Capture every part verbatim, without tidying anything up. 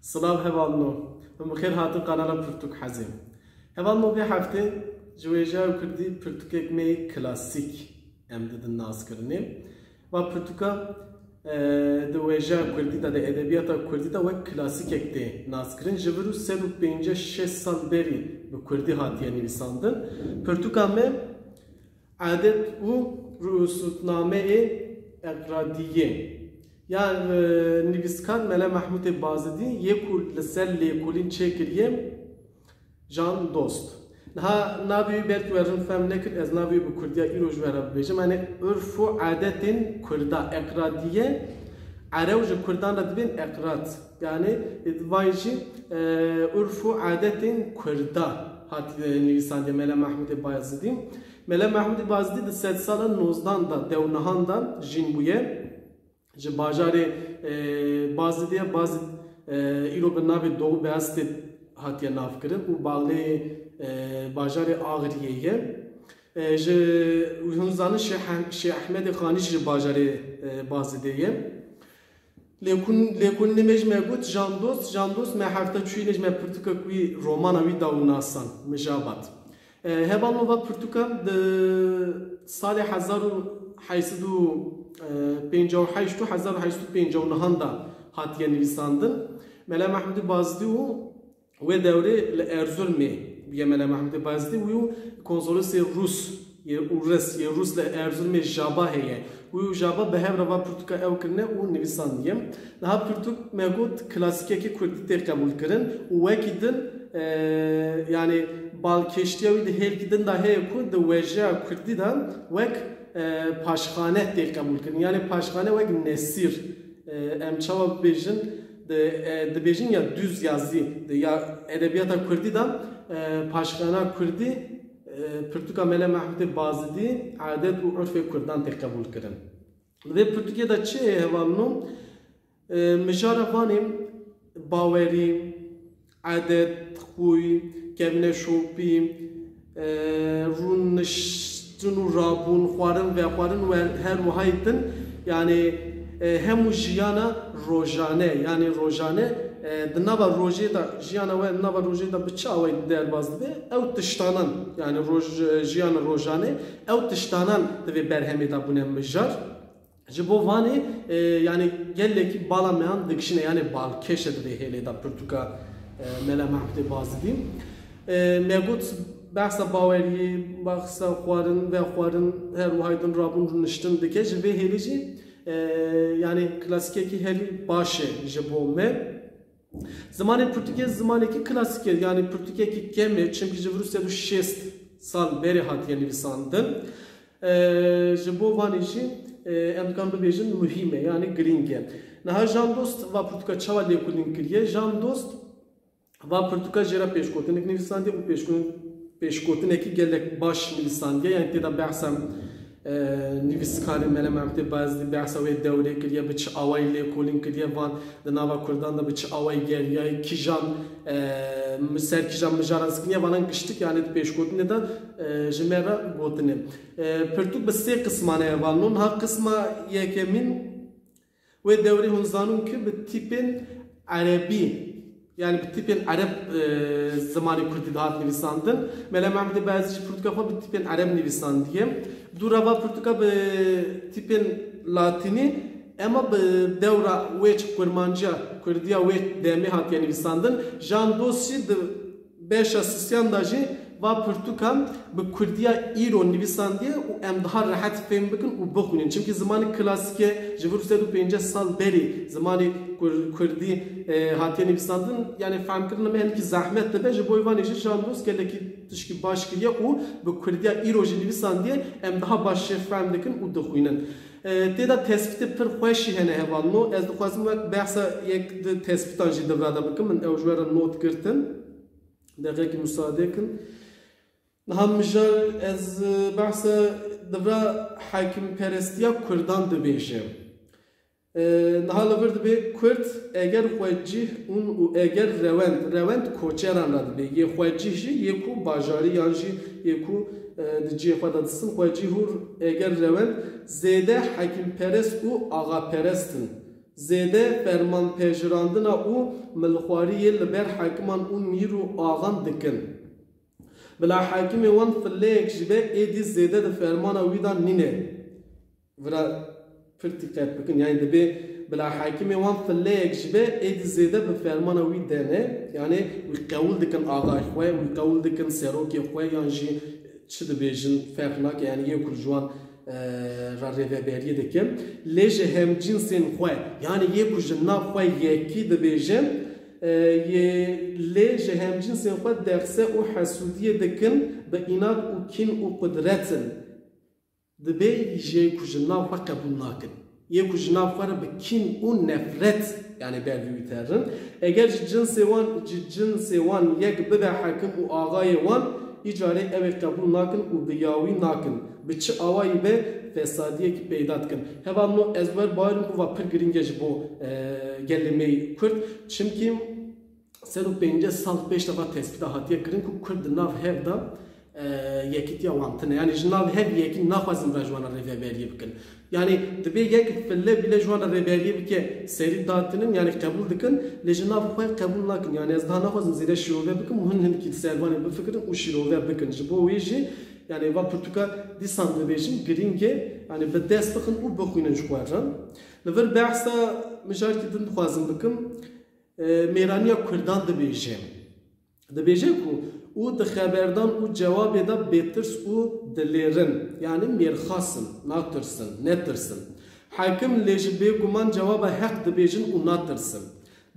Silav hevalno. Hûn bi xêr hatin kanala Pirtûk Hezê. Hevalno, vê heftê ji wêjeya kurdî pirtûkek me yê klasîk em didin naskirinê. Va pirtûka, e, di wêjeya kurdî de, di edebiyata kurdî de wek klasîkek tê naskirin. Ji vir û sed û pêncî şeş sal berî bi kurdî hatiye nivîsandin. Pirtûka me Adet û Rusûtnameyê Eqradiyê ya, e, nivîskar Mele Mehmûdê Bazidî yê ku li ser lêkolîn çêkiriye Jan Dost. Niha navê wî belkî we rind fehm nekir, ez navê wî bi kurdiya îro ji we re bibêjim. Yanî urf û adetên kurda, Eqradiye, erew ji kurdan re dibên Eqrat. Yanî, e, vay jî, e, urf û adetên kurda hat, e, nivîsandiye Mele Mehmûdê Bazidî. Mele Mehmûdê Bazidî di sedsala nozdan de, dewnihan de jîn bûye. Ji bajarê, e, Bazidê ye, Bazid, e, îro bi navê Doğu Beyazıtê hatiye navkirin û balê, e, bajarê Axriyê ye. E, ji, hûn zanin Şêh, Şêh Ehmedê Xanî jî ji bajarê, e, Bazidê ye. Lêkun, lêkunînê me jî me got Jan Dost, Jan Dost me hefta çûyînê jî me pirtûkek wî, romana wî da û nasan, Mijabat. E, hevalno, va pirtûka di salê hezar û heşt sed û pêncî û heşt û hezar û heşt sed û pêncî û neh de hatiye nivîsandin. Mele Mehmûdê Bazidî û wê dewrê li Erzurumê bûye Mele Mehmûdê Bazidî, wî û konsolosê Rûs yê û Ris yê Rûs li Erzurumê Jaba heye. Wî û Jaba bi hev re va pirtûka ew kirine û nivîsandiye. Niha pirtûk me got klasîkekî kurdî tê qebûlkirin û wekî din, e, yanî balkêştiya wî di hêlkî din de heye ku di wêjeya kurdî de wek, e, paşxane tê qebûlkirin. Yanî paşxane wek nesîr, e, em çawa bibêjin, di, e, dibêjin ya dûz yazî, di ya edebiyata kurdî de, e, paşxana kurdî, e, pirtûka Mele Mehmûdê Bazidî, adet û urfê kurdan tê qebûlkirin. Li vê pirtûkê de çi ye hevalno? E, mijara vanê bawerî, edet, xûy, kevneşopî, e, rûniştin û rabûn, xwarin, vexwarin û her wiha yê din, yanî, e, hemû jiyana rojane, yanî rojane, e, di nava rojê de, jiyana we di nava rojê de bi çi awayî derbas dibe, ew tiştanan, yanî roj-, jiyana rojane, ew tiştanan di vê berhemê de bûne mijar. Ji bo vanê, e, yanî gelekî bala mehan dikişîne, yanî balkêş e di vê hêlê de pirtûka, e, Mela Mehmûdê Bazidî. E, me got behsa baweriyê, behsa xwarin, vexwarin, her wiha yê din rabûn rûniştin dike. Ji vê hêlê jî, e, yanî klasîkekî herî baş e ji bo me. Zimanê pirtûkê zimanekî klasîk e, yanî pirtûkekî kêm e, çimkî ji vir û sed û şêst sal berê hatiye nivîsandin. E, ji bo vanê jî, e, em dikarin bibêjin muhîm e, yanî girîng e. Niha Jan Dost va pirtûka çawa lêkolîn kiriye? Jan Dost va pirtûka jê re pêşgotinek nivîsandiye û pêşgo-, pêşgotinekî gelek baş nivîsandiye. Yanî tê de behsa, e, nivîskarê Mele Mehmûdê Bazidî, behsa wê dewrê kiriye, bi çi awayî lêkolîn kiriye, van di nava kurdan de bi çi awayî geriyaye, kîjan, e, mi-, ser kîjan mijaran sekiniye, vanan giştik, yanî di pêşgotinê de, e, ji me re gotine. E, pirtûk bi sê qisman e hevalno. Niha qisma yekemîn wê dewrê hûn zanin ku bi tîpên erebî, yanî bi tîpên ereb, e, zimanê kurdî dihat nivîsandin. Mela Mehmûdê Bazidî jî pirtûka xwe bi tîpên ereb nivîsandiye. Dû re va pirtûka bi tîpên latînî, ema bi dewra wê çi kurmanciya kurdiya wê demê hatiye nivîsandin. Jan Dost jî di beşa sisiyan de jî va pirtûkan bi kurdiya îro nivîsandiye û em daha rehet fêm bikin û bixwînin. Çimkî zimanê klasîk e, ji vir û sed û pêncî sal berî zimanê kur-, kurdî, e, hatiye nivîsandin, yanî fehmkirina me hinekî zehmet dibe. Ji bo vanê jî Jan Dost gelekî tişkî baş kiriye û bi kurdiya îro jî nivîsandiye, em daha baş jê fehm dikin û dixwînin. E, tê de tespîtê pir xweş jî hene hevalno. Ez dixwazim wek behsa yek di tespîtan jî di vira de bikim. Min ew ji we re not girtin. Deqekî musade kin. Niha mijar ez, e, behsa di vira hekîmperestiya kurdan dibêje. E, niha li vir dibê kurd eger xwecih ûn û eger rewend, rewend koçeran re dibê. Yê xwecih jî yê ku bajarî yan jî yê ku, e, di cihê xwe de disin, xwecih û eger rewend zêde hekîmperest û axaperest in. zêde fermanpejirandina û milxwariyê li ber hekiman û mîr û axan dikin. Bila hekimê wan fileyek ji be êdî zêde di fermana wî de nîne. Vira pir dîqet bikin, yanî dibê bila hekimê wan fileyek ji be êdî zêde bi fermana wî de ne, yanî wî qewil dikin axayê xwe, wî qewil dikin serokê xwe, yan jî çi dibêjin, ferq nake, yanî yê ku ji wan, e, re rêveberiyê dike. Lê ji hemcînsên xwe, yanî yê ku ji nav xwe yekî dibêje, e, yê, lê ji hemcînsên xwe derse û hesûdiyê dikin, bi înat û kîn û qudret in. Dibê yê ku ji nav xwe qebûl nakin. Yê ku ji nav xwe re bi kîn û nefret, yanî ber vî wî terin. Eger ji cinsê wan, ji cinsê wan yek bibe hekim û axayê wan, îcarê ew ê qebûl nakin û bi ya wî nakin. Bi çi awayî be fesadiyekî peyda dikin. Hevalno ez wer bawerim ku va pir giring e ji bo, e, gelê me yê Kurd. Çimkî sed û pêncî sal pêş de va tespîta hatiye kirin ku Kurd di nav hev de, e, yekîtiya wan tune. Yanî ji nav hev yekî naxwazin va ji wan re rêveberiyê bikin. Yanî dibê yek file bile ji wan re rêberiyê bike, serî datinin, yanî qebûl dikin, lê ji nav xwe qebûl nakin. Yanî ez daha naxwazim zêde şîrove bikim û hin hinkî li ser vanê bifikirin û şîrove bikin. Ji bo wê jî, yanî va pirtûka dîsan dibêjim, giring e, yanî bi dest bixin û bixwînin ji xwe re. Li vir behsa mijarkî din dixwazim bikim. E, mêraniya Kurdan dibêje. Dibêje ku û di xeberdan û cewabê de bêtirs û dilêrin, yanî mêrxas in, natirsin, netirsin. Hekim lê ji bêguman cewaba heq dibêjin û natirsin.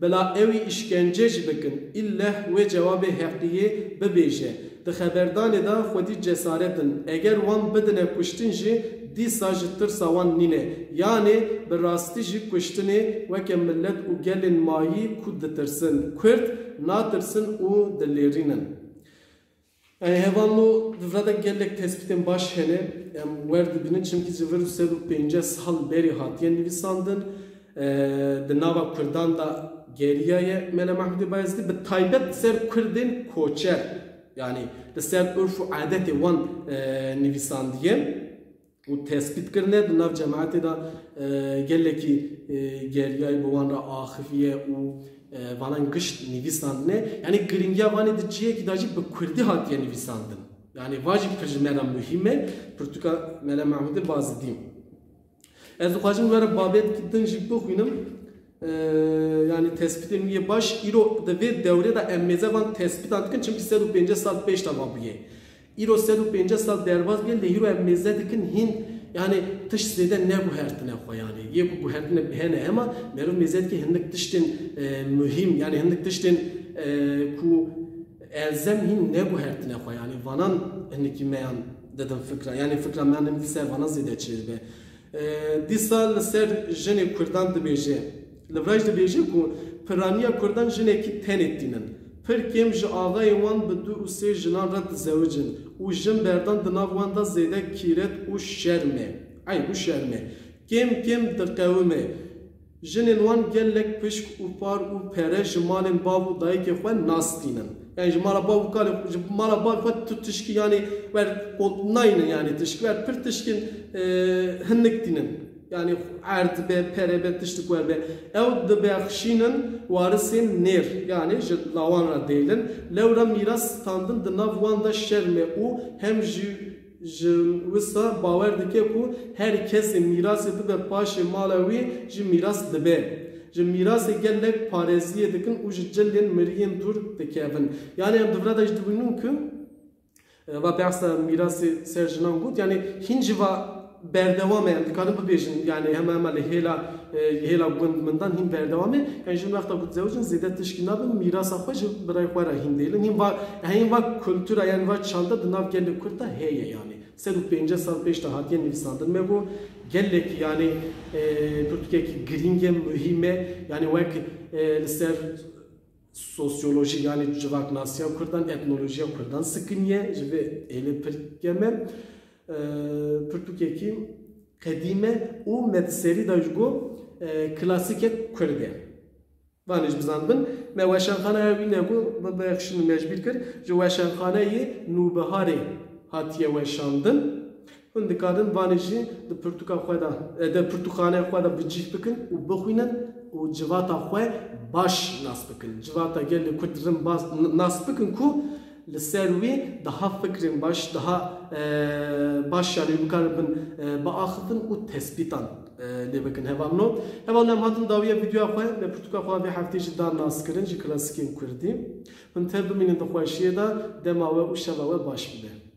Bila ewî îşkence jî bikin, îlleh wê cewabê heqiyê bibêje. Di xeberdanê de xwedî cesaret in. Eger wan bidine kuştin jî, dîsa ji tirsa wan nîne. Yanê bi rastî jî kuştinê weke milet û gelên mayî ku ditirsin, Kurd natirsin û dilêrînin. Yanî hevalno di vira de gelek tespîtên baş hene. Em wer dibînin, çimkî ji vir sed û pêncî sal berî hatiye nivîsandin. E, di nava Kurdan de geriyaye Mele Mehmûdê Bayezidî, bi taybet ser Kurdên koçer. Yanî li ser urf û adetê wan, e, nivîsandiye û tespît kirine, di nav cemaetê de, e, gelekî, e, geriyayî bi wan re axiviye û, e, vanan gişt nivîsandine. Yanî giringiya vanê di cihekî de jî bi kurdî hatiye nivîsandin. Yanî va jî pir ji me re muhîm e. Pirtûka Mele Mehmûdê Bazidî. Ez dixwazim we re babetkî din jî bixwînim. Ee, yanî tespîtên wî yê baş. Îro di vê dewrê de em mêze van tespîtan dikin, çimkî sed û pêncî sal pêş de va bûye. Îro sed û pêncî sal derbas bûye, lê îro em mêze dikin hîn, yanî tişt zêde neguhertine xwe yanî. Yê ku guhertine hene hema, merov mêze dike hindik tiştên, e, muhîm, yanî hindik tiştên, e, ku elzem hîn neguhertine xwe, yanî vanan hinikî me yan didin fikra, yanî fikra me yan ser vanan zêde çêdibe. E, dîsa li ser jinê Kurdan dibêje. Li vir jî dibêje ku piraniya Kurdan jinekî tenê tînin. Pir kêm ji axayên wan bi du û sê jinan re dizewicin û jin berdan di nav wan de zêde kîret û şerm e. Eyb û şerm e. Kêm kêm diqewime. Jinên wan gelek pişk û par û pere ji malên bav û dayikê xwe nastînin. Yanî ji mala bav û kalê, ji mala bav xwe tu tişkî, yanî wer qol naynin, yanî tişkî wer pir tişkên, e, hinnik tînin. Yanî erd be, pere be, tiştik wer be. Ew dibexşînin warisên nêr, yanî ji lawan re dêlin. Lewra mîras standin di nav wan de şerm e û hem jî Ji wisa bawer dike ku her kesê mîrasê bibe paşê mala wî jî mîras dibe. Ji mîrasê gelek parêziyê dikin û ji cilên miriyên dûr dikevin. Yanî em di vira de jî dibînin ku, e, va behsa mîrasê ser jinan got, yanî hîn jî va berdewam e, em dikarin bibêjin, yanî hema hema li hêla, e, hêla gund mindan hîn berdewam e. Yanî jin wexta ku dizewicin zêde tişkî nabin, mîrasa xwe ji birayê xwe re hîn dêlin. Hîn va, hîn va kultura, yanî va çanda di nav gelê Kurd de heye yanî. Sed û pêncî sal pêş de hatiye nivîsandin. Me got gelekî, yanî, e, pirtûkekî girîng e, muhîm e. Yanî wek, e, li ser sosyolojî, yanî civaknasiya Kurdan, etnolojiya Kurdan sikiniye, ji vê êlê pir kêm e. E, pirtûkekî qedîm e û me di serî de jî got, e, klasîkek Kurd e. Vanê jî bizanibin, me weşanxaneya wî ne ku, bibexşin me ji bîr kir, ji weşanxaneyê Nûbiharê hatiye weşandin. Hûn dikarin vanê jî di pirtûka xwe de, e, di pirtûkxaneya xwe de bi cih bikin û bixwînin û civata xwe baş nas bikin. Civata gelê Kurd rind bas-, n-, nas bikin ku li ser wî daha fikrên baş, daha, e, baş, yanî bikarin bin, e, biaxifin û tespîtan, e, lê bikin. Hevalno, hevalno, em hatin dawiya vîdeoya xwe, me pirtûka xwe vê heftê jî da naskirin ji klasîkên kurdî. Hûn tev bimînin di xweşiyê de, dema we û şeva we baş bibe.